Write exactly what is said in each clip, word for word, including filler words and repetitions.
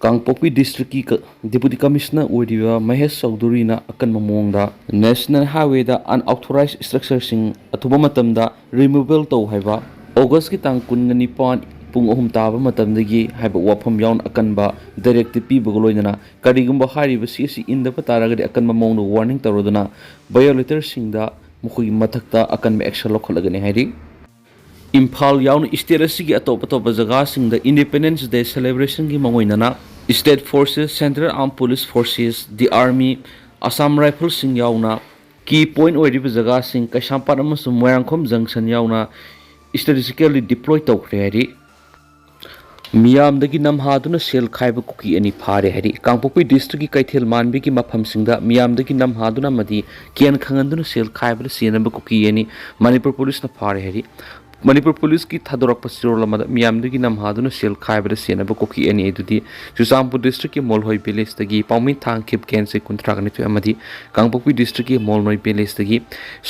ꯀꯥꯡꯄꯣꯛꯄꯤ ꯗꯤꯁꯇ꯭ꯔꯤꯛꯀꯤ ꯀ-, deputy commissioner ꯑꯣꯏꯔꯤꯕ ꯃꯍꯦꯁ ꯆꯧꯙꯨꯔꯤꯅ ꯑꯀꯟꯕ ꯃꯑꯣꯡꯗ ꯅꯦꯁꯅꯦꯜ ꯍꯥꯏꯋꯦꯗ ꯑꯟꯑꯣꯊꯣꯔꯥꯏꯖ ꯁ꯭ꯇ꯭ꯔꯛꯆꯔꯁꯤꯡ ꯑꯊꯨꯕ ꯃꯇꯝꯗ ꯔꯤꯃꯨꯚꯦꯜ ꯇꯧ ꯍꯥꯏꯕ, ꯑꯣꯒꯁꯀꯤ ꯇꯥꯡ ꯀꯨꯟꯒ ꯅꯤꯄꯥꯟ ꯄꯨꯡ ꯑꯍꯨꯝ ꯇꯥꯕ ꯃꯇꯝꯗꯒꯤ ꯍꯥꯏꯕ ꯋꯥꯐꯝ ꯌꯥꯎꯅ ꯑꯀꯟꯕ ꯗꯥꯏꯔꯦꯛꯇꯤꯚ ꯄꯤꯕꯒ ꯂꯣꯏꯅꯅ ꯀꯔꯤꯒꯨꯝꯕ ꯍꯥꯏꯔꯤꯕꯁꯤ ꯑꯁꯤ ꯏꯟꯗꯕ ꯇꯥꯔꯒꯗꯤ ꯑꯀꯟꯕ ꯃꯑꯣꯡꯗ ꯋꯥꯔꯅꯤꯡ ꯇꯧꯔꯗꯨꯅ ꯚꯥꯏꯑꯣꯂꯦꯇꯔꯁꯤꯡꯗ ꯃꯈꯣꯏꯒꯤ ꯃꯊꯛꯇ ꯑꯀꯟꯕ ꯑꯦꯛꯁꯟ ꯂꯧꯈꯠꯂꯒꯅꯤ ꯍꯥꯏꯔꯤ꯫ ꯏꯝꯐꯥꯜ ꯌꯥꯎꯅ ꯁ꯭ꯇꯦꯠ ꯑꯁꯤꯒꯤ ꯑꯇꯣꯞ ꯑꯇꯣꯞꯄ ꯖꯒꯥꯁꯤꯡꯗ ꯏꯟꯗꯤꯄꯦꯟꯗꯦꯟꯁ ꯗꯦ ꯁꯦꯂꯦꯕ꯭ꯔꯦꯁꯟꯒꯤ ꯃꯥꯡꯑꯣꯏꯅꯅ state forces, central ꯑꯥꯔꯝ police forces, ꯗꯤ ꯑꯥꯔꯃꯤ, ꯑꯁꯥꯝ ꯔꯥꯏꯐꯜꯁꯤꯡ ꯌꯥꯎꯅ ꯀꯤ ꯄꯣꯏꯟꯠ ꯑꯣꯏꯔꯤꯕ ꯖꯒꯥꯁꯤꯡ ꯀꯩꯁꯥꯝꯄꯥꯠ ꯑꯃꯁꯨꯡ ꯃꯣꯏꯔꯥꯡꯈꯣꯝ ꯖꯪꯁꯟ ꯌꯥꯎꯅ ꯁ꯭ꯇ꯭ꯔꯦꯇꯦꯖꯤꯀꯦꯜꯂꯤ ꯗꯤꯄ꯭ꯂꯣꯏ ꯇꯧꯈ꯭ꯔꯦ ꯍꯥꯏꯔꯤ꯫ ꯃꯤꯌꯥꯝꯗꯒꯤ ꯅꯝꯍꯥꯗꯨꯅ ꯁꯦꯜ ꯈꯥꯏꯕ ꯀꯨꯀꯤ ꯑꯅꯤ ꯐꯥꯔꯦ ꯍꯥꯏꯔꯤ꯫ ꯀꯥꯡꯄꯣꯛꯄꯤ ꯗꯤꯁꯇ꯭ꯔꯤꯛꯀꯤ ꯀꯩꯊꯦꯜ ꯃꯥꯟꯕꯤꯒꯤ ꯃꯐꯝꯁꯤꯡꯗ ꯃꯤꯌꯥꯝꯗꯒꯤ ꯅꯝꯍꯥꯗꯨꯅ ꯑꯃꯗꯤ ꯀꯦꯟ ꯈꯪꯍꯟꯗꯨꯅ ꯁꯦꯜ ꯈꯥꯏꯕꯗ ꯁꯤꯖꯤꯟꯅꯕ ꯀꯨꯀꯤ ꯑꯅꯤ ꯃꯅꯤꯄꯨꯔ ꯄꯨꯂꯤꯁꯅ ꯐꯥꯔꯦ ꯍꯥꯏꯔꯤ꯫ ꯃꯅꯤꯄꯨꯔ ꯄꯨꯂꯤꯁꯀꯤ ꯊꯥꯗꯣꯔꯛꯄ ꯆꯦꯔꯣꯜ ꯑꯃꯗ ꯃꯤꯌꯥꯝꯗꯒꯤ ꯅꯝꯍꯥꯗꯨꯅ ꯁꯦꯜ ꯈꯥꯏꯕꯗ ꯁꯤꯖꯤꯟꯅꯕ ꯀꯨꯀꯤ ꯑꯅꯤ ꯑꯗꯨꯗꯤ ꯆꯨꯔꯆꯥꯟꯄꯨꯔ ꯗꯤꯁꯇ꯭ꯔꯤꯛꯀꯤ ꯃꯣꯜꯍꯣꯏ ꯚꯤꯂꯦꯖꯇꯒꯤ ꯄꯥꯎꯃꯤꯊꯥꯡ ꯈꯤꯞꯒꯦꯟ ꯆꯍꯤ ꯀꯨꯟꯊ꯭ꯔꯥꯒ ꯅꯤꯊꯣꯏ ꯑꯃꯗꯤ ꯀꯥꯡꯄꯣꯛꯄꯤ ꯗꯤꯁꯇ꯭ꯔꯤꯛꯀꯤ ꯃꯣꯜꯅꯣꯏ ꯚꯤꯂꯦꯖꯇꯒꯤ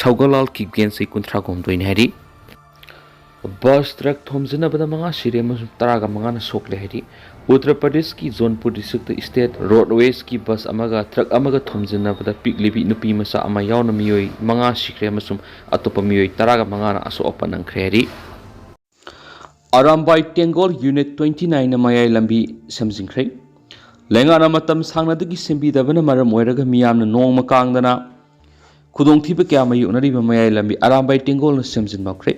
ꯁꯧꯒꯜꯂꯥꯜ ꯈꯤꯞꯒꯦꯟ ꯆꯍꯤ ꯀꯨꯟꯊ꯭ꯔꯥꯒ ꯍꯨꯝꯗꯣꯏꯅꯤ ꯍꯥꯏꯔꯤ꯫ ꯕꯁ ꯇ꯭ꯔꯛ ꯊꯣꯝꯖꯤꯟꯅꯕꯗ ꯃꯉꯥ ꯁꯤꯔꯦ ꯑꯃꯁꯨꯡ ꯇꯔꯥꯒ ꯃꯉꯥꯅ ꯁꯣꯛꯂꯦ ꯍꯥꯏꯔꯤ꯫ ꯎꯠꯇꯔ ꯄ꯭ꯔꯗꯦꯁꯀꯤ ꯖꯣꯟꯄꯨꯔ ꯗꯤꯁꯇ꯭ꯔꯤꯛꯇ ꯁ꯭ꯇꯦꯠ ꯔꯣꯗꯋꯦꯖꯀꯤ ꯕꯁ ꯑꯃꯒ ꯇ꯭ꯔꯛ ꯑꯃꯒ ꯊꯣꯝꯖꯤꯟꯅꯕꯗ ꯄꯤꯛꯂꯤꯕꯤ ꯅꯨꯄꯤ ꯃꯆꯥ ꯑꯃ ꯌꯥꯎꯅ ꯃꯤꯑꯣꯏ ꯃꯉꯥ ꯁꯤꯈ꯭ꯔꯦ ꯑꯃꯁꯨꯡ ꯑꯇꯣꯞꯄ ꯃꯤꯑꯣꯏ ꯇꯔꯥꯒ ꯃꯉꯥꯅ ꯑꯁꯣꯛ ꯑꯄꯟ ꯅꯪꯈ꯭ꯔꯦ ꯍꯥꯏꯔꯤ꯫ ꯑꯔꯥꯝꯕꯥꯏ ꯇꯦꯡꯒꯣꯜ ꯌꯨꯅꯤꯠ ꯇ꯭ꯋꯦꯟꯇꯤ ꯅꯥꯏꯟꯅ ꯃꯌꯥꯏ ꯂꯝꯕꯤ ꯁꯦꯝꯖꯤꯟꯈ꯭ꯔꯦ꯫ ꯂꯩꯉꯥꯛꯅ ꯃꯇꯝ ꯁꯥꯡꯅꯗꯒꯤ ꯁꯦꯝꯕꯤꯗꯕꯅ ꯃꯔꯝ ꯑꯣꯏꯔꯒ ꯃꯤꯌꯥꯝꯅ ꯅꯣꯡꯃ ꯀꯥꯡꯗꯅ ꯈꯨꯗꯣꯡꯊꯤꯕ ꯀꯌꯥ ꯃꯥꯌꯣꯛꯅꯔꯤꯕ ꯃꯌꯥꯏ ꯂꯝꯕꯤ ꯑꯔꯥꯝꯕꯥꯏ ꯇꯦꯡꯒꯣꯜꯅ ꯁꯦꯝꯖꯤꯟꯕ ꯍꯧꯈ꯭ꯔꯦ꯫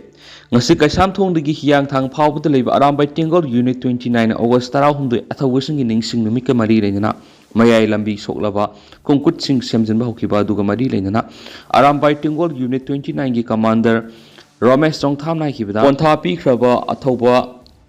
ꯉꯁꯤ ꯀꯩꯁꯥꯝꯊꯣꯡꯗꯒꯤ ꯍꯤꯌꯥꯡꯊꯥꯡ ꯐꯥꯎꯕꯗ ꯂꯩꯕ Arambai Tenggol unit twenty nine August ꯇꯔꯥꯍꯨꯝꯗꯣꯏ ꯑꯊꯧꯕꯁꯤꯡꯒꯤ ꯅꯤꯡꯁꯤꯡ ꯅꯨꯃꯤꯠꯀ ꯃꯔꯤ ꯂꯩꯅꯅ ꯃꯌꯥꯏ ꯂꯝꯕꯤ ꯁꯣꯛꯂꯕ ꯈꯣꯡꯀꯨꯠꯁꯤꯡ ꯁꯦꯝꯖꯤꯟꯕ ꯍꯧꯈꯤꯕ ꯑꯗꯨꯒ ꯃꯔꯤ ꯂꯩꯅꯅ ꯑꯔꯥꯝꯕꯥꯏ ꯇꯦꯡꯒꯣꯜ ꯌꯨꯅꯤꯠ ꯇ꯭ꯋꯦꯟꯇꯤ ꯅꯥꯏꯟꯒꯤ ꯀꯃꯥꯟꯗꯔ ꯔꯣꯃꯦꯁ ꯆꯣꯡꯊꯥꯝꯅ ꯍꯥꯏꯈꯤꯕꯗ, ꯄꯣꯟꯊꯥ ꯄꯤꯈ꯭ꯔꯕ ꯑꯊꯧꯕ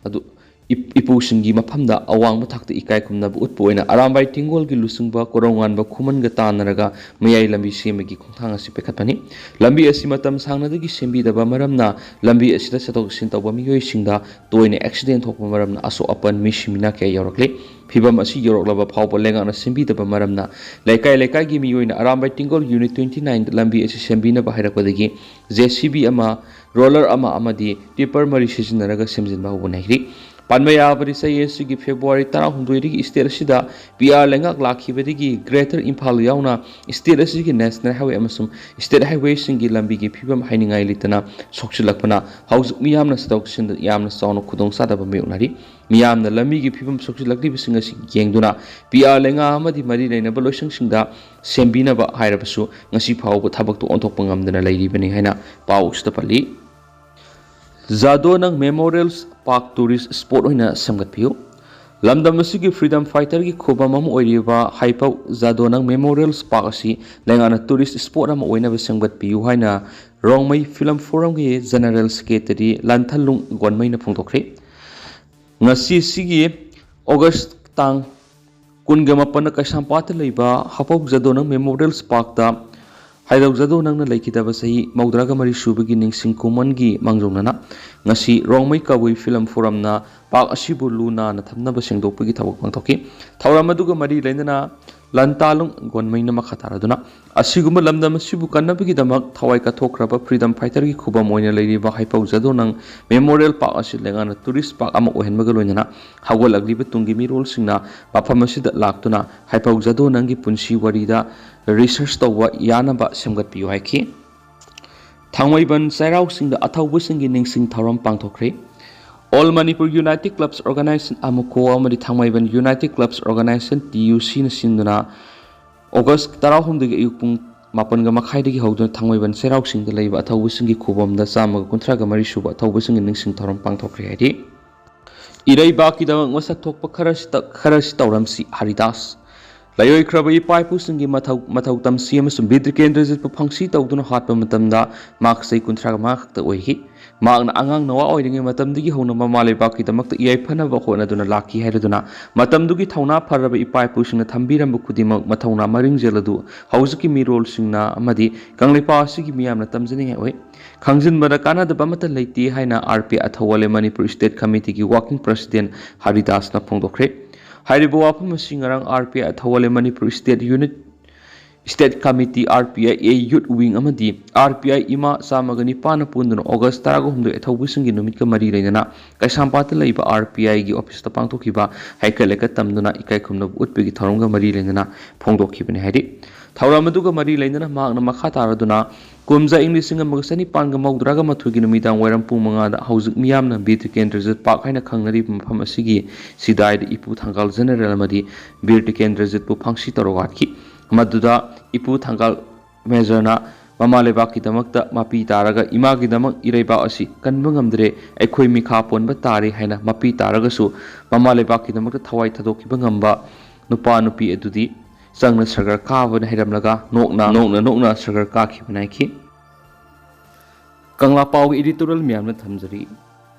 ꯑꯗꯨ ꯏꯞ-, ꯏꯄꯨꯁꯤꯡꯒꯤ ꯃꯐꯝꯗ ꯑꯋꯥꯡꯕ ꯊꯥꯛꯇ ꯏꯀꯥꯏ ꯈꯨꯝꯅꯕ ꯎꯠꯄ ꯑꯣꯏꯅ ꯑꯔꯥꯝꯕꯥꯏ ꯇꯦꯡꯒꯣꯜꯒꯤ ꯂꯨꯆꯤꯡꯕ ꯀꯣꯔꯧꯉꯥꯟꯕ ꯈꯨꯃꯟꯒ ꯇꯥꯟꯅꯔꯒ ꯃꯌꯥꯏ ꯂꯝꯕꯤ ꯁꯦꯝꯕꯒꯤ ꯈꯣꯡꯊꯥꯡ ꯑꯁꯤ ꯄꯥꯏꯈꯠꯄꯅꯤ꯫ ꯂꯝꯕꯤ ꯑꯁꯤ ꯃꯇꯝ ꯁꯥꯡꯅꯗꯒꯤ ꯁꯦꯝꯕꯤꯗꯕ ꯃꯔꯝꯅ ꯂꯝꯕꯤ ꯑꯁꯤꯗ ꯆꯠꯊꯣꯛ ꯆꯠꯁꯤꯟ ꯇꯧꯕ ꯃꯤꯑꯣꯏꯁꯤꯡꯗ ꯇꯣꯏꯅ ꯑꯦꯛꯁꯤꯗꯦꯟ ꯊꯣꯛꯄ ꯃꯔꯝꯅ ꯑꯁꯣꯛ ꯑꯄꯟ, ꯃꯤ ꯁꯤꯃꯤꯅꯥ ꯀꯌꯥ ꯌꯥꯎꯔꯛꯂꯤ꯫ ꯐꯤꯚꯝ ꯑꯁꯤ ꯌꯧꯔꯛꯂꯕ ꯐꯥꯎꯕ ꯂꯩꯉꯥꯛꯅ ꯁꯦꯝꯕꯤꯗꯕ ꯃꯔꯝꯅ ꯂꯩꯀꯥꯏ ꯂꯩꯀꯥꯏꯒꯤ ꯃꯤꯑꯣꯏꯅ ꯑꯔꯥꯝꯕꯥꯏ ꯇꯦꯡꯒꯣꯜ ꯌꯨꯅꯤꯠ ꯇ꯭ꯋꯦꯟꯇꯤ ꯅꯥꯏꯟꯗ ꯂꯝꯕꯤ ꯑꯁꯤ ꯁꯦꯝꯕꯤꯅꯕ ꯍꯥꯏꯔꯛꯄꯗꯒꯤ ꯖꯦ ꯁꯤ ꯕꯤ ꯑꯃ, ꯔꯣꯂꯔ ꯑꯃ ꯑꯃꯗꯤ ꯇꯤꯞꯄꯔ ꯃꯔꯤ ꯁꯤꯖꯤꯟꯅꯔꯒ ꯁꯦꯝꯖꯤꯟꯕ ꯍꯧꯕꯅꯤ ꯍꯥꯏꯔꯤ꯫ ꯄꯟꯕ ꯌꯥꯕꯗꯤ, ꯆꯍꯤ ꯑꯁꯤꯒꯤ ꯐꯦꯕ꯭ꯔꯨꯋꯥꯔꯤ ꯇꯔꯥꯍꯨꯝꯗꯣꯏꯗꯒꯤ ꯁ꯭ꯇꯦꯠ ꯑꯁꯤꯗ ꯄꯤ ꯑꯥꯔ ꯂꯩꯉꯥꯛ ꯂꯥꯛꯈꯤꯕꯗꯒꯤ ꯒ꯭ꯔꯦꯇꯔ ꯏꯝꯐꯥꯜ ꯌꯥꯎꯅ ꯁ꯭ꯇꯦꯠ ꯑꯁꯤꯒꯤ ꯅꯦꯁꯅꯦꯜ ꯍꯥꯏꯋꯦ ꯑꯃꯁꯨꯡ ꯁ꯭ꯇꯦꯠ ꯍꯥꯏꯋꯦꯁꯤꯡꯒꯤ ꯂꯝꯕꯤꯒꯤ ꯐꯤꯕꯝ ꯍꯥꯏꯅꯤꯡꯉꯥꯏ ꯂꯩꯇꯅ ꯁꯣꯛꯆꯤꯜꯂꯛꯄꯅ ꯍꯧꯖꯤꯛ ꯃꯤꯌꯥꯝꯅ ꯆꯠꯊꯣꯛ ꯆꯠꯁꯤꯟꯗ ꯌꯥꯝꯅ ꯆꯥꯎꯅ ꯈꯨꯗꯣꯡꯆꯥꯗꯕ ꯃꯥꯌꯣꯛꯅꯔꯤ꯫ ꯃꯤꯌꯥꯝꯅ ꯂꯝꯕꯤꯒꯤ ꯐꯤꯕꯝ ꯁꯣꯛꯆꯤꯜꯂꯛꯂꯤꯕꯁꯤꯡ ꯑꯁꯤ ꯌꯦꯡꯗꯨꯅ ꯄꯤ ꯑꯥꯔ ꯂꯩꯉꯥꯛ ꯑꯃꯗꯤ ꯃꯔꯤ ꯂꯩꯅꯕ ꯂꯣꯏꯁꯪꯁꯤꯡꯗ ꯁꯦꯝꯕꯤꯅꯕ ꯍꯥꯏꯔꯕꯁꯨ ꯉꯁꯤ ꯐꯥꯎꯕ ꯊꯕꯛꯇꯨ ꯑꯣꯟꯊꯣꯛꯄ ꯉꯝꯗꯅ ꯂꯩꯔꯤꯕꯅꯤ ꯍꯥꯏꯅ ꯄꯥꯎ ꯑꯁꯤꯗ ꯄꯜꯂꯤ꯫ ꯖꯥꯗꯣꯅꯪ ꯃꯦꯃꯣꯔꯤꯌꯦꯜ ꯄꯥꯔꯛ ꯇꯨꯔꯤꯁ ꯁ꯭ꯄꯣꯠ ꯑꯣꯏꯅ ꯁꯦꯝꯒꯠꯄꯤꯌꯨ꯫ ꯂꯝꯗꯝ ꯑꯁꯤꯒꯤ ꯐ꯭ꯔꯤꯗꯝ ꯐꯥꯏꯇꯔꯒꯤ ꯈꯨꯕꯝ ꯑꯃ ꯑꯣꯏꯔꯤꯕ ꯍꯥꯏꯄꯧ ꯖꯥꯗꯣꯅꯪ ꯃꯦꯃꯣꯔꯤꯌꯦꯜ ꯄꯥꯔꯛ ꯑꯁꯤ ꯂꯩꯉꯥꯛꯅ ꯇꯨꯔꯤꯁ ꯁ꯭ꯄꯣꯠ ꯑꯃ ꯑꯣꯏꯅꯕ ꯁꯦꯝꯒꯠꯄꯤꯌꯨ ꯍꯥꯏꯅ ꯔꯣꯡꯃꯩ ꯐꯤꯂꯝ ꯐꯣꯔꯝꯒꯤ ꯖꯦꯅꯔꯦꯜ ꯁꯦꯀ꯭ꯔꯦꯇꯔꯤ ꯂꯥꯟꯊꯜꯂꯨꯡ ꯒꯣꯟꯃꯩꯅ ꯐꯣꯡꯗꯣꯛꯈ꯭ꯔꯦ꯫ ꯉꯁꯤ ꯑꯁꯤꯒꯤ ꯑꯣꯒꯁ ꯇꯥꯡ ꯀꯨꯟꯒ ꯃꯥꯄꯟꯗ ꯀꯩꯁꯥꯝꯄꯥꯠꯇ ꯂꯩꯕ ꯍꯥꯄꯧ ꯖꯥꯗꯣꯅꯪ ꯃꯦꯃꯣꯔꯤꯌꯦꯜ ꯄꯥꯔꯛꯇ ꯍꯥꯏꯄꯧ ꯖꯥꯗꯣꯅꯪꯅ ꯂꯩꯈꯤꯗꯕ ꯆꯍꯤ ꯃꯧꯗ꯭ꯔꯥꯒ ꯃꯔꯤ ꯁꯨꯕꯒꯤ ꯅꯤꯡꯁꯤꯡ ꯈꯨꯃꯟꯒꯤ ꯃꯥꯡꯖꯧꯅꯅ ꯉꯁꯤ ꯔꯣꯡꯃꯩ ꯀꯕꯨꯏ ꯐꯤꯂꯝ ꯐꯣꯔꯝꯅ ꯄꯥꯔꯛ ꯑꯁꯤꯕꯨ ꯂꯨ ꯅꯥꯟꯅ ꯊꯝꯅꯕ ꯁꯦꯡꯗꯣꯛꯄꯒꯤ ꯊꯕꯛ ꯄꯥꯡꯊꯣꯛꯈꯤ꯫ ꯊꯧꯔꯝ ꯑꯗꯨꯒ ꯃꯔꯤ ꯂꯩꯅꯅ ꯂꯟꯇꯥꯂꯨꯡ ꯒꯣꯟꯃꯩꯅ ꯃꯈꯥ ꯇꯥꯔꯗꯨꯅ ꯑꯁꯤꯒꯨꯝꯕ ꯂꯝꯗꯝ ꯑꯁꯤꯕꯨ ꯀꯟꯅꯕꯒꯤꯗꯃꯛ ꯊꯋꯥꯏ ꯀꯠꯊꯣꯛꯈ꯭ꯔꯕ ꯐ꯭ꯔꯤꯗꯝ ꯐꯥꯏꯇꯔꯒꯤ ꯈꯨꯕꯝ ꯑꯣꯏꯅ ꯂꯩꯔꯤꯕ ꯍꯥꯏꯄꯧ ꯖꯥꯗꯣꯅꯪ ꯃꯦꯃꯣꯔꯤꯌꯦꯜ ꯄꯥꯔꯛ ꯑꯁꯤ ꯂꯩꯉꯥꯛꯅ ꯇꯨꯔꯤꯁ ꯄꯥꯔꯛ ꯑꯃ ꯑꯣꯏꯍꯟꯕꯒ ꯂꯣꯏꯅꯅ ꯍꯧꯒꯠꯂꯛꯂꯤꯕ ꯇꯨꯡꯒꯤ ꯃꯤꯔꯣꯜꯁꯤꯡꯅ ꯃꯐꯝ ꯑꯁꯤꯗ ꯂꯥꯛꯇꯨꯅ ꯍꯥꯏꯄꯧ ꯖꯥꯗꯣꯅꯪꯒꯤ ꯄꯨꯟꯁꯤ ꯋꯥꯔꯤꯗ ꯔꯤꯁꯔꯁ ꯇꯧꯕ ꯌꯥꯅꯕ ꯁꯦꯝꯒꯠꯄꯤꯌꯨ ꯍꯥꯏꯈꯤ꯫ ꯊꯥꯡꯃꯩꯕꯟ ꯆꯩꯔꯥꯎ ꯆꯤꯡꯗ ꯑꯊꯧꯕꯁꯤꯡꯒꯤ ꯅꯤꯡꯁꯤꯡ ꯊꯧꯔꯝ ꯄꯥꯡꯊꯣꯛꯈ꯭ꯔꯦ꯫ All Manipur United Clubs Organization, ꯑꯃꯨꯀꯣ, ꯑꯃꯗꯤ Thangmeiband United Clubs Organization, T U ꯁꯤꯅ ꯁꯤꯟꯗꯨꯅ ꯑꯣꯒꯁ ꯇꯔꯥꯍꯨꯝꯗꯣꯏꯒꯤ ꯑꯌꯨꯛ ꯄꯨꯡ ꯃꯥꯄꯟꯒ ꯃꯈꯥꯏꯗꯒꯤ ꯍꯧꯗꯨꯅ ꯊꯥꯡꯃꯩꯕꯟ ꯆꯩꯔꯥꯎ ꯆꯤꯡꯗ ꯂꯩꯕ ꯑꯊꯧꯕꯁꯤꯡꯒꯤ ꯈꯨꯕꯝꯗ ꯆꯥꯝꯃꯒ ꯀꯨꯟꯊ꯭ꯔꯥꯒ ꯃꯔꯤ ꯁꯨꯕ ꯑꯊꯧꯕꯁꯤꯡꯒꯤ ꯅꯤꯡꯁꯤꯡ ꯊꯧꯔꯝ ꯄꯥꯡꯊꯣꯛꯈ꯭ꯔꯦ ꯍꯥꯏꯔꯤ꯫ ꯏꯔꯩꯕꯥꯛꯀꯤꯗꯃꯛ ꯃꯁꯛ ꯊꯣꯛꯄ ꯈꯔꯁꯤ ꯇ-, ꯈꯔꯁꯤ ꯇꯧꯔꯝꯁꯤ, ꯍꯔꯤꯗꯥꯁ꯫ ꯂꯩꯔꯣꯏꯈ꯭ꯔꯕ ꯏꯄꯥ ꯏꯄꯨꯁꯤꯡꯒꯤ ꯃꯊꯧ, ꯃꯊꯧ ꯇꯝꯁꯤ ꯑꯃꯁꯨꯡ ꯕꯤꯔ ꯇꯤꯀꯦꯟꯗ꯭ꯔꯖꯤꯠꯄꯨ ꯐꯪꯁꯤ ꯇꯧꯗꯨꯅ ꯍꯥꯠꯄ ꯃꯇꯝꯗ ꯃꯍꯥꯛ ꯆꯍꯤ ꯀꯨꯟꯊ꯭ꯔꯥ ꯃꯉꯥ ꯈꯛꯇ ꯑꯣꯏꯈꯤ꯫ ꯃꯍꯥꯛꯅ ꯑꯉꯥꯡ ꯅꯋꯥ ꯑꯣꯏꯔꯤꯉꯩ ꯃꯇꯝꯗꯒꯤ ꯍꯧꯅ ꯃꯃꯥ ꯂꯩꯕꯥꯛꯀꯤꯗꯃꯛꯇ ꯌꯥꯏꯐꯅꯕ ꯍꯣꯠꯅꯗꯨꯅ ꯂꯥꯛꯈꯤ ꯍꯥꯏꯔꯗꯨꯅ ꯃꯇꯝꯗꯨꯒꯤ ꯊꯧꯅꯥ ꯐꯔꯕ ꯏꯄꯥ ꯏꯄꯨꯁꯤꯡꯅ ꯊꯝꯕꯤꯔꯝꯕ ꯈꯨꯗꯤꯡꯃꯛ ꯃꯊꯧꯅꯥ ꯃꯔꯤꯡꯖꯦꯜ ꯑꯗꯨ ꯍꯧꯖꯤꯛꯀꯤ ꯃꯤꯔꯣꯜꯁꯤꯡꯅ ꯑꯃꯗꯤ ꯀꯪꯂꯩꯄꯥꯛ ꯑꯁꯤꯒꯤ ꯃꯤꯌꯥꯝꯅ ꯇꯝꯖꯅꯤꯡꯉꯥꯏ ꯑꯣꯏ꯫ ꯈꯪꯖꯤꯟꯕꯗ ꯀꯥꯟꯅꯗꯕ ꯑꯃꯠꯇ ꯂꯩꯇꯦ ꯍꯥꯏꯅ R P Athawale Manipur state ꯀꯃꯤꯇꯤꯒꯤ ꯋꯥꯔꯀꯤꯡ ꯄ꯭ꯔꯁꯤꯗꯦꯟ ꯍꯔꯤꯗꯥꯁꯅ ꯐꯣꯡꯗꯣꯛꯈ꯭ꯔꯦ꯫ ꯍꯥꯏꯔꯤꯕ ꯋꯥꯐꯝ ꯑꯁꯤ ꯉꯔꯥꯡ R P Athawale Manipur state unit State Committee, R P I A Youth Wing ꯑꯃꯗꯤ R P I ꯏꯃꯥ ꯆꯥꯝꯃꯒ ꯅꯤꯄꯥꯟꯅ ꯄꯨꯟꯗꯨꯅ August ꯇꯔꯥꯒ ꯍꯨꯝꯗꯣꯏ ꯑꯊꯧꯕꯁꯤꯡꯒꯤ ꯅꯨꯃꯤꯠꯀ ꯃꯔꯤ ꯂꯩꯅꯅ ꯀꯩꯁꯥꯝꯄꯥꯠꯇ ꯂꯩꯕ R P I ꯒꯤ office ꯇ ꯄꯥꯡꯊꯣꯛꯈꯤꯕ ꯍꯩꯀꯠ ꯂꯩꯀꯠ ꯇꯝꯗꯨꯅ ꯏꯀꯥꯏ ꯈꯨꯝꯅꯕ ꯎꯠꯄꯒꯤ ꯊꯧꯔꯝꯒ ꯃꯔꯤ ꯂꯩꯅꯅ ꯐꯣꯡꯗꯣꯛꯈꯤꯕꯅꯤ ꯍꯥꯏꯔꯤ꯫ ꯊꯧꯔꯝ ꯑꯗꯨꯒ ꯃꯔꯤ ꯂꯩꯅꯅ ꯃꯍꯥꯛꯅ ꯃꯈꯥ ꯇꯥꯔꯗꯨꯅ ꯀꯨꯝꯖꯥ ꯏꯪ ꯂꯤꯁꯤꯡ ꯑꯃꯒ ꯆꯅꯤꯄꯥꯟꯒ ꯃꯧꯗ꯭ꯔꯥꯒ ꯃꯥꯊꯣꯏꯒꯤ ꯅꯨꯃꯤꯗꯥꯡ ꯋꯥꯏꯔꯝ ꯄꯨꯡ ꯃꯉꯥꯗ ꯍꯧꯖꯤꯛ ꯃꯤꯌꯥꯝꯅ ꯕꯤꯔ ꯇꯤꯀꯦꯟꯗ꯭ꯔꯖꯤꯠ ꯄꯥꯔꯛ ꯍꯥꯏꯅ ꯈꯪꯅꯔꯤꯕ ꯃꯐꯝ ꯑꯁꯤꯒꯤ ꯁꯤꯗꯥꯏꯗ ꯏꯄꯨ ꯊꯪꯒꯥꯜ ꯖꯦꯅꯔꯦꯜ ꯑꯃꯗꯤ ꯕꯤꯔ ꯇꯤꯀꯦꯟꯗ꯭ꯔꯖꯤꯠꯄꯨ ꯐꯥꯡꯁꯤ ꯇꯧꯔꯒ ꯍꯥꯠꯈꯤ꯫ ꯃꯗꯨꯗ ꯏꯄꯨ ꯊꯪꯒꯥꯜ ꯃꯦꯖꯔꯅ ꯃꯃꯥ ꯂꯩꯕꯥꯛꯀꯤꯗꯃꯛꯇ ꯃꯄꯤ ꯇꯥꯔꯒ ꯏꯃꯥꯒꯤꯗꯃꯛ ꯏꯔꯩꯕꯥꯛ ꯑꯁꯤ ꯀꯟꯕ ꯉꯝꯗ꯭ꯔꯦ, ꯑꯩꯈꯣꯏ ꯃꯤꯈꯥ ꯄꯣꯟꯕ ꯇꯥꯔꯦ ꯍꯥꯏꯅ ꯃꯄꯤ ꯇꯥꯔꯒꯁꯨ ꯃꯃꯥ ꯂꯩꯕꯥꯛꯀꯤꯗꯃꯛꯇ ꯊꯋꯥꯏ ꯊꯥꯗꯣꯛꯈꯤꯕ ꯉꯝꯕ ꯅꯨꯄꯥ ꯅꯨꯄꯤ ꯑꯗꯨꯗꯤ ꯆꯪꯅ ꯁꯔꯒꯔ ꯀꯥꯕꯅ ꯍꯩꯔꯝꯂꯒ ꯅꯣꯛꯅ ꯅꯣꯛꯅ ꯅꯣꯛꯅ ꯁꯔꯒꯔ ꯀꯥꯈꯤꯕ ꯅꯥꯏꯈꯤ꯫ ꯀꯪꯂꯥ ꯄꯥꯎꯒꯤ editorial ꯃꯌꯥꯝꯅ ꯊꯝꯖꯔꯤ꯫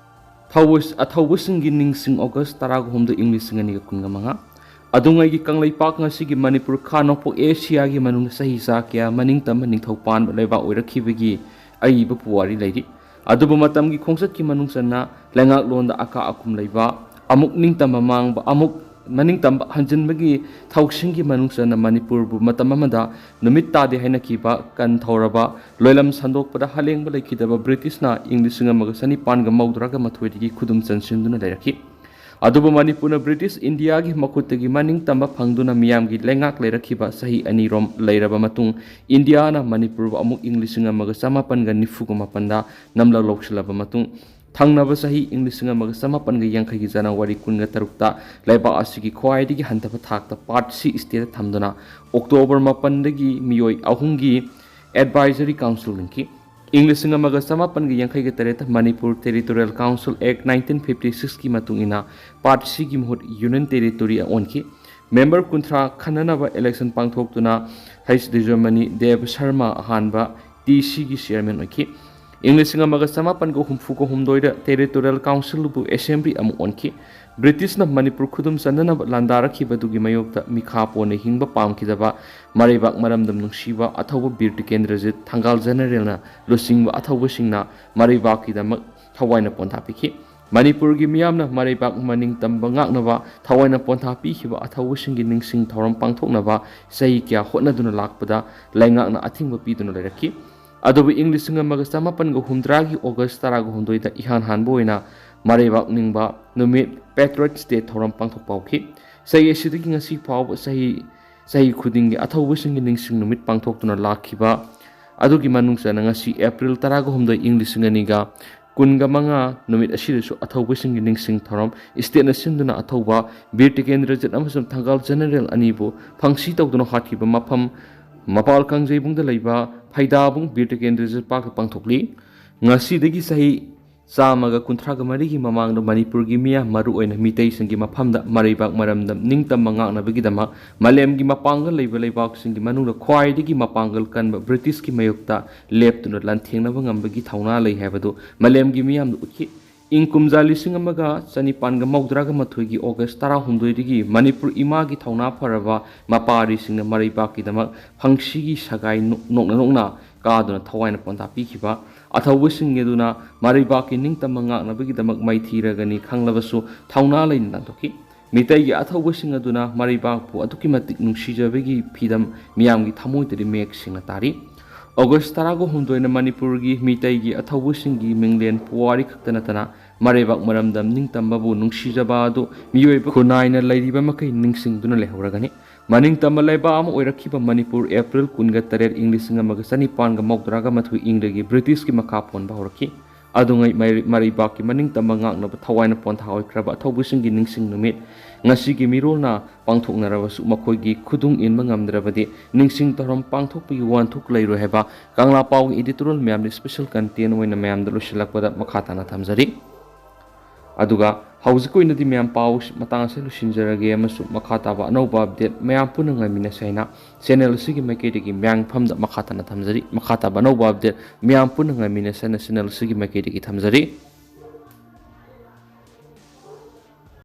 ꯊꯧꯕ-, ꯑꯊꯧꯕꯁꯤꯡꯒꯤ ꯅꯤꯡꯁꯤꯡ August ꯇꯔꯥꯒ ꯍꯨꯝꯗꯣꯏ ꯏꯪ ꯂꯤꯁꯤꯡ ꯑꯅꯤꯒ ꯀꯨꯟꯒ ꯃꯉꯥ꯫ ꯑꯗꯨꯉꯩꯒꯤ ꯀꯪꯂꯩꯄꯥꯛ ꯉꯁꯤꯒꯤ ꯃꯅꯤꯄꯨꯔ ꯈꯥ ꯅꯣꯡꯄꯣꯛ ꯑꯦꯁꯤꯌꯥꯒꯤ ꯃꯅꯨꯡꯗ ꯆꯍꯤ ꯆꯥ ꯀꯌꯥ ꯃꯅꯤꯡꯇꯝꯕ ꯅꯤꯡꯊꯧ ꯄꯥꯟꯕ ꯂꯩꯕꯥꯛ ꯑꯣꯏꯔꯛꯈꯤꯕꯒꯤ ꯑꯏꯕ ꯄꯨꯋꯥꯔꯤ ꯂꯩꯔꯤ꯫ ꯑꯗꯨꯕꯨ ꯃꯇꯝꯒꯤ ꯈꯣꯡꯆꯠꯀꯤ ꯃꯅꯨꯡ ꯆꯟꯅ ꯂꯩꯉꯥꯛꯂꯣꯟꯗ ꯑꯀꯥ ꯑꯀꯨꯝ ꯂꯩꯕ, ꯑꯃꯨꯛ ꯅꯤꯡꯇꯝꯕ ꯃꯥꯡꯕ, ꯑꯃꯨꯛ ꯃꯅꯤꯡꯇꯝꯕ ꯍꯟꯖꯤꯟꯕꯒꯤ ꯊꯧꯁꯤꯡꯒꯤ ꯃꯅꯨꯡ ꯆꯟꯅ ꯃꯅꯤꯄꯨꯔꯕꯨ ꯃꯇꯝ ꯑꯃꯗ ꯅꯨꯃꯤꯠ ꯇꯥꯗꯦ ꯍꯥꯏꯅꯈꯤꯕ ꯀꯟ ꯊꯧꯔꯕ, ꯂꯣꯏꯂꯝ ꯁꯟꯗꯣꯛꯄꯗ ꯍꯂꯦꯡꯕ ꯂꯩꯈꯤꯗꯕ ꯕ꯭ꯔꯤꯇꯤꯁꯅ ꯏꯪ ꯂꯤꯁꯤꯡ ꯑꯃꯒ ꯆꯅꯤꯄꯥꯟꯒ ꯃꯧꯗ꯭ꯔꯥꯒ ꯃꯥꯊꯣꯏꯗꯒꯤ ꯈꯨꯗꯨꯝ ꯆꯟꯁꯤꯟꯗꯨꯅ ꯂꯩꯔꯛꯈꯤ꯫ ꯑꯗꯨꯕꯨ ꯃꯅꯤꯄꯨꯔꯅ ꯕ꯭ꯔꯤꯇꯤꯁ ꯏꯟꯗꯤꯌꯥꯒꯤ ꯃꯈꯨꯠꯇꯒꯤ ꯃꯅꯤꯡꯇꯝꯕ ꯐꯪꯗꯨꯅ ꯃꯤꯌꯥꯝꯒꯤ ꯂꯩꯉꯥꯛ ꯂꯩꯔꯛꯈꯤꯕ ꯆꯍꯤ ꯑꯅꯤꯔꯣꯝ ꯂꯩꯔꯕ ꯃꯇꯨꯡ, ꯏꯟꯗꯤꯌꯥꯅ ꯃꯅꯤꯄꯨꯔꯕꯨ ꯑꯃꯨꯛ ꯏꯪ ꯂꯤꯁꯤꯡ ꯑꯃꯒ ꯆꯃꯥꯄꯟꯒ ꯅꯤꯐꯨꯒ ꯃꯥꯄꯟꯗ ꯅꯝꯂꯛ ꯂꯧꯁꯤꯜꯂꯕ ꯃꯇꯨꯡ, ꯊꯪꯅꯕ ꯆꯍꯤ ꯏꯪ ꯂꯤꯁꯤꯡ ꯑꯃꯒ ꯆꯃꯥꯄꯟꯒ ꯌꯥꯡꯈꯩꯒꯤ January ꯀꯨꯟꯒ ꯇꯔꯨꯛꯇ ꯂꯩꯕꯥꯛ ꯑꯁꯤꯒꯤ ꯈ꯭ꯋꯥꯏꯗꯒꯤ ꯍꯟꯊꯕ ꯊꯥꯛꯇ Part C state ꯊꯝꯗꯨꯅ October ꯃꯥꯄꯟꯗꯒꯤ ꯃꯤꯑꯣꯏ ꯑꯍꯨꯝꯒꯤ Advisory Council ꯂꯤꯡꯈꯤ꯫ ꯏꯪ ꯂꯤꯁꯤꯡ ꯑꯃꯒ ꯆꯃꯥꯄꯟꯒ ꯌꯥꯡꯈꯩꯒ ꯇꯔꯦꯠꯇ Manipur Territorial Council Act nineteen fifty six ꯀꯤ ꯃꯇꯨꯡ ꯏꯟꯅ Part C ꯒꯤ ꯃꯍꯨꯠ Union Territory ꯑꯣꯟꯈꯤ꯫ Member ꯀꯨꯟꯊ꯭ꯔꯥ ꯈꯟꯅꯅꯕ election ꯄꯥꯡꯊꯣꯛꯇꯨꯅ H ꯗꯤꯖꯃꯅꯤ ꯗꯦꯕ ꯁꯔꯃ ꯑꯍꯥꯟꯕ T C ꯒꯤ chairman ꯑꯣꯏꯈꯤ꯫ ꯏꯪ ꯂꯤꯁꯤꯡ ꯑꯃꯒ ꯆꯃꯥꯄꯟꯒ ꯍꯨꯝꯐꯨꯒ ꯍꯨꯝꯗꯣꯏꯗ Territorial Council ꯕꯨ assembly ꯑꯃ ꯑꯣꯟꯈꯤ꯫ ꯕ꯭ꯔꯤꯇꯤꯁꯅ ꯃꯅꯤꯄꯨꯔ ꯈꯨꯗꯨꯝ ꯆꯟꯅꯅꯕ ꯂꯥꯟꯗꯥꯔꯛꯈꯤꯕꯗꯨꯒꯤ ꯃꯥꯌꯣꯛꯇ ꯃꯤꯈꯥ ꯄꯣꯟꯅ ꯍꯤꯡꯕ ꯄꯥꯝꯈꯤꯗꯕ ꯃꯔꯩꯕꯥꯛ ꯃꯔꯝꯗꯝ ꯅꯨꯡꯁꯤꯕ ꯑꯊꯧꯕ ꯕꯤꯔ ꯇꯤꯀꯦꯟꯗ꯭ꯔꯖꯤꯠ ꯊꯪꯒꯥꯜ ꯖꯦꯅꯔꯦꯜꯅ ꯂꯨꯆꯤꯡꯕ ꯑꯊꯧꯕꯁꯤꯡꯅ ꯃꯔꯩꯕꯥꯛꯀꯤꯗꯃꯛ ꯊꯋꯥꯏꯅ ꯄꯣꯟꯊꯥ ꯄꯤꯈꯤ꯫ ꯃꯅꯤꯄꯨꯔꯒꯤ ꯃꯤꯌꯥꯝꯅ ꯃꯔꯩꯕꯥꯛ ꯃꯅꯤꯡꯇꯝꯕ ꯉꯥꯛꯅꯕ ꯊꯋꯥꯏꯅ ꯄꯣꯟꯊꯥ ꯄꯤꯈꯤꯕ ꯑꯊꯧꯕꯁꯤꯡꯒꯤ ꯅꯤꯡꯁꯤꯡ ꯊꯧꯔꯝ ꯄꯥꯡꯊꯣꯛꯅꯕ ꯆꯍꯤ ꯀꯌꯥ ꯍꯣꯠꯅꯗꯨꯅ ꯂꯥꯛꯄꯗ ꯂꯩꯉꯥꯛꯅ ꯑꯊꯤꯡꯕ ꯄꯤꯗꯨꯅ ꯂꯩꯔꯛꯈꯤ꯫ ꯑꯗꯨꯕꯨ ꯏꯪ ꯂꯤꯁꯤꯡ ꯑꯃꯒ ꯆꯃꯥꯄꯟꯒ ꯍꯨꯝꯗ꯭ꯔꯥꯒꯤ ꯑꯣꯒꯁ ꯇꯔꯥꯒ ꯍꯨꯝꯗꯣꯏꯗ ꯏꯍꯥꯟ ꯍꯥꯟꯕ ꯑꯣꯏꯅ ꯃꯔꯩꯕꯥꯛ ꯅꯤꯡꯕ ꯅꯨꯃꯤꯠ, Patriots' Day, ꯊꯧꯔꯝ ꯄꯥꯡꯊꯣꯛꯄ ꯍꯧꯈꯤ꯫ ꯆꯍꯤ ꯑꯁꯤꯗꯒꯤ ꯉꯁꯤ ꯐꯥꯎꯕ ꯆꯍꯤ, ꯆꯍꯤ ꯈꯨꯗꯤꯡꯒꯤ ꯑꯊꯧꯕꯁꯤꯡꯒꯤ ꯅꯤꯡꯁꯤꯡ ꯅꯨꯃꯤꯠ ꯄꯥꯡꯊꯣꯛꯇꯨꯅ ꯂꯥꯛꯈꯤꯕ ꯑꯗꯨꯒꯤ ꯃꯅꯨꯡ ꯆꯟꯅ ꯉꯁꯤ April ꯇꯔꯥꯒ ꯍꯨꯝꯗꯣꯏ, ꯏꯪ ꯂꯤꯁꯤꯡ ꯑꯅꯤꯒ ꯀꯨꯟꯒ ꯃꯉꯥ ꯅꯨꯃꯤꯠ ꯑꯁꯤꯗꯁꯨ ꯑꯊꯧꯕꯁꯤꯡꯒꯤ ꯅꯤꯡꯁꯤꯡ ꯊꯧꯔꯝ, stateꯅ ꯁꯤꯟꯗꯨꯅ ꯑꯊꯧꯕ ꯕꯤꯔ ꯇꯤꯀꯦꯟꯗ꯭ꯔꯖꯤꯠ ꯑꯃꯁꯨꯡ ꯊꯪꯒꯥꯜ ꯖꯦꯅꯔꯦꯜ ꯑꯅꯤꯕꯨ ꯐꯪꯁꯤ ꯇꯧꯗꯨꯅ ꯍꯥꯠꯈꯤꯕ ꯃꯐꯝ ꯃꯄꯥꯜ ꯀꯥꯡꯖꯩꯕꯨꯡꯗ ꯂꯩꯕ ꯐꯩꯗꯥꯕꯨꯡ ꯕꯤꯔ ꯇꯤꯀꯦꯟꯗ꯭ꯔꯖꯤꯠ ꯄꯥꯔꯛꯇ ꯄꯥꯡꯊꯣꯛꯂꯤ꯫ ꯉꯁꯤꯗꯒꯤ ꯆꯍꯤ ꯆꯥꯝꯃꯒ ꯀꯨꯟꯊ꯭ꯔꯥꯒ ꯃꯔꯤꯒꯤ ꯃꯃꯥꯡꯗ ꯃꯅꯤꯄꯨꯔꯒꯤ ꯃꯤꯌꯥꯝ, ꯃꯔꯨꯑꯣꯏꯅ ꯃꯤꯇꯩꯁꯤꯡꯒꯤ ꯃꯐꯝꯗ ꯃꯔꯩꯕꯥꯛ ꯃꯔꯝꯗꯝ ꯅꯤꯡꯇꯝꯕ ꯉꯥꯛꯅꯕꯒꯤꯗꯃꯛ ꯃꯥꯂꯦꯝꯒꯤ ꯃꯄꯥꯡꯒꯜ ꯂꯩꯕ ꯂꯩꯕꯥꯛꯁꯤꯡꯒꯤ ꯃꯅꯨꯡꯗ ꯈ꯭ꯋꯥꯏꯗꯒꯤ ꯃꯄꯥꯡꯒꯜ ꯀꯟꯕ ꯕ꯭ꯔꯤꯇꯤꯁꯀꯤ ꯃꯥꯌꯣꯛꯇ ꯂꯦꯞꯇꯨꯅ ꯂꯥꯟꯊꯦꯡꯅꯕ ꯉꯝꯕꯒꯤ ꯊꯧꯅꯥ ꯂꯩ ꯍꯥꯏꯕꯗꯨ ꯃꯥꯂꯦꯝꯒꯤ ꯃꯤꯌꯥꯝꯗ ꯎꯠꯈꯤ꯫ ꯏꯪ ꯀꯨꯝꯖꯥ ꯂꯤꯁꯤꯡ ꯑꯃꯒ ꯆꯅꯤꯄꯥꯟꯒ ꯃꯧꯗ꯭ꯔꯥꯒ ꯃꯥꯊꯣꯏꯒꯤ ꯑꯣꯒꯁ ꯇꯔꯥꯍꯨꯝꯗꯣꯏꯗꯒꯤ ꯃꯅꯤꯄꯨꯔ ꯏꯃꯥꯒꯤ ꯊꯧꯅꯥ ꯐꯔꯕ ꯃꯄꯥꯔꯤꯁꯤꯡꯅ ꯃꯔꯩꯕꯥꯛꯀꯤꯗꯃꯛ ꯐꯪꯁꯤꯒꯤ ꯁꯒꯥꯏ ꯅꯣ-, ꯅꯣꯛꯅ ꯅꯣꯛꯅ ꯀꯥꯗꯨꯅ ꯊꯋꯥꯏꯅ ꯄꯣꯟꯊꯥ ꯄꯤꯈꯤꯕ ꯑꯊꯧꯕꯁꯤꯡ ꯑꯗꯨꯅ ꯃꯔꯩꯕꯥꯛꯀꯤ ꯅꯤꯡꯇꯝꯕ ꯉꯥꯛꯅꯕꯒꯤꯗꯃꯛ ꯃꯥꯏꯊꯤꯔꯒꯅꯤ ꯈꯪꯂꯕꯁꯨ ꯊꯧꯅꯥ ꯂꯩꯅ ꯂꯥꯟꯊꯣꯛꯈꯤ꯫ ꯃꯤꯇꯩꯒꯤ ꯑꯊꯧꯕꯁꯤꯡ ꯑꯗꯨꯅ ꯃꯔꯩꯕꯥꯛꯄꯨ ꯑꯗꯨꯛꯀꯤ ꯃꯇꯤꯛ ꯅꯨꯡꯁꯤꯖꯕꯒꯤ ꯐꯤꯗꯝ ꯃꯤꯌꯥꯝꯒꯤ ꯊꯃꯣꯏꯗꯗꯤ ꯃꯌꯦꯛ ꯁꯦꯡꯅ ꯇꯥꯔꯤ꯫ ꯑꯣꯒꯁ ꯇꯔꯥꯒ ꯍꯨꯝꯗꯣꯏꯅ ꯃꯅꯤꯄꯨꯔꯒꯤ ꯃꯤꯇꯩꯒꯤ ꯑꯊꯧꯕꯁꯤꯡꯒꯤ ꯃꯤꯡꯂꯦꯟ ꯄꯨꯋꯥꯔꯤ ꯈꯛꯇ ꯅꯠꯇꯅ ꯃꯔꯩꯕꯥꯛ ꯃꯔꯝꯗꯝ ꯅꯤꯡꯇꯝꯕꯕꯨ ꯅꯨꯡꯁꯤꯖꯕ ꯑꯗꯨ ꯃꯤꯑꯣꯏꯕ ꯈꯨꯟꯅꯥꯏꯅ ꯂꯩꯔꯤꯕ ꯃꯈꯩ ꯅꯤꯡꯁꯤꯡꯗꯨꯅ ꯂꯩꯍꯧꯔꯒꯅꯤ꯫ ꯃꯅꯤꯡꯇꯝꯕ ꯂꯩꯕꯥꯛ ꯑꯃ ꯑꯣꯏꯔꯛꯈꯤꯕ ꯃꯅꯤꯄꯨꯔ, April ꯀꯨꯟꯒ ꯇꯔꯦꯠ, ꯏꯪ ꯂꯤꯁꯤꯡ ꯑꯃꯒ ꯆꯅꯤꯄꯥꯟꯒ ꯃꯧꯗ꯭ꯔꯥꯒ ꯃꯥꯊꯣꯏ ꯏꯪꯗꯒꯤ ꯕ꯭ꯔꯤꯇꯤꯁꯀꯤ ꯃꯈꯥ ꯄꯣꯟꯕ ꯍꯧꯔꯛꯈꯤ꯫ ꯑꯗꯨꯉꯩ ꯃꯔꯩ-, ꯃꯔꯩꯕꯥꯛꯀꯤ ꯃꯅꯤꯡꯇꯝꯕ ꯉꯥꯛꯅꯕ ꯊꯋꯥꯏꯅ ꯄꯣꯟꯊꯥ ꯑꯣꯏꯈ꯭ꯔꯕ ꯑꯊꯧꯕꯁꯤꯡꯒꯤ ꯅꯤꯡꯁꯤꯡ ꯅꯨꯃꯤꯠ ꯉꯁꯤꯒꯤ ꯃꯤꯔꯣꯜꯅ ꯄꯥꯡꯊꯣꯛꯅꯔꯕꯁꯨ ꯃꯈꯣꯏꯒꯤ ꯈꯨꯗꯨꯡ ꯏꯟꯕ ꯉꯝꯗ꯭ꯔꯕꯗꯤ ꯅꯤꯡꯁꯤꯡ ꯊꯧꯔꯝ ꯄꯥꯡꯊꯣꯛꯄꯒꯤ ꯋꯥꯍꯟꯊꯣꯛ ꯂꯩꯔꯣꯏ ꯍꯥꯏꯕ ꯀꯪꯂꯥ ꯄꯥꯎꯒꯤ editorial ꯃꯌꯥꯝꯗ special content ꯑꯣꯏꯅ ꯃꯌꯥꯝꯗ ꯂꯣꯏꯁꯤꯜꯂꯛꯄꯗ ꯃꯈꯥ ꯇꯥꯅ ꯊꯝꯖꯔꯤ꯫ ꯑꯗꯨꯒ ꯍꯧꯖꯤꯛꯀꯤ ꯑꯣꯏꯅꯗꯤ ꯃꯌꯥꯝ ꯄꯥꯎ ꯃꯇꯥꯡ ꯑꯁꯤ ꯂꯣꯏꯁꯤꯟꯖꯔꯒꯦ ꯑꯃꯁꯨꯡ ꯃꯈꯥ ꯇꯥꯕ ꯑꯅꯧꯕ update ꯃꯌꯥꯝ ꯄꯨꯟꯅ ꯉꯥꯏꯃꯤꯟꯅꯁꯦ ꯍꯥꯏꯅ channel ꯑꯁꯤꯒꯤ ꯃꯥꯏꯀꯩꯗꯒꯤ ꯃꯌꯥꯝꯒꯤ ꯃꯐꯝꯗ ꯃꯈꯥ ꯇꯥꯅ ꯊꯝꯖꯔꯤ꯫ ꯃꯈꯥ ꯇꯥꯕ ꯑꯅꯧꯕ update ꯃꯌꯥꯝ ꯄꯨꯟꯅ ꯉꯥꯏꯃꯤꯟꯅꯁꯦ ꯍꯥꯏꯅ channel ꯑꯁꯤꯒꯤ ꯃꯥꯏꯀꯩꯗꯒꯤ ꯊꯝꯖꯔꯤ꯫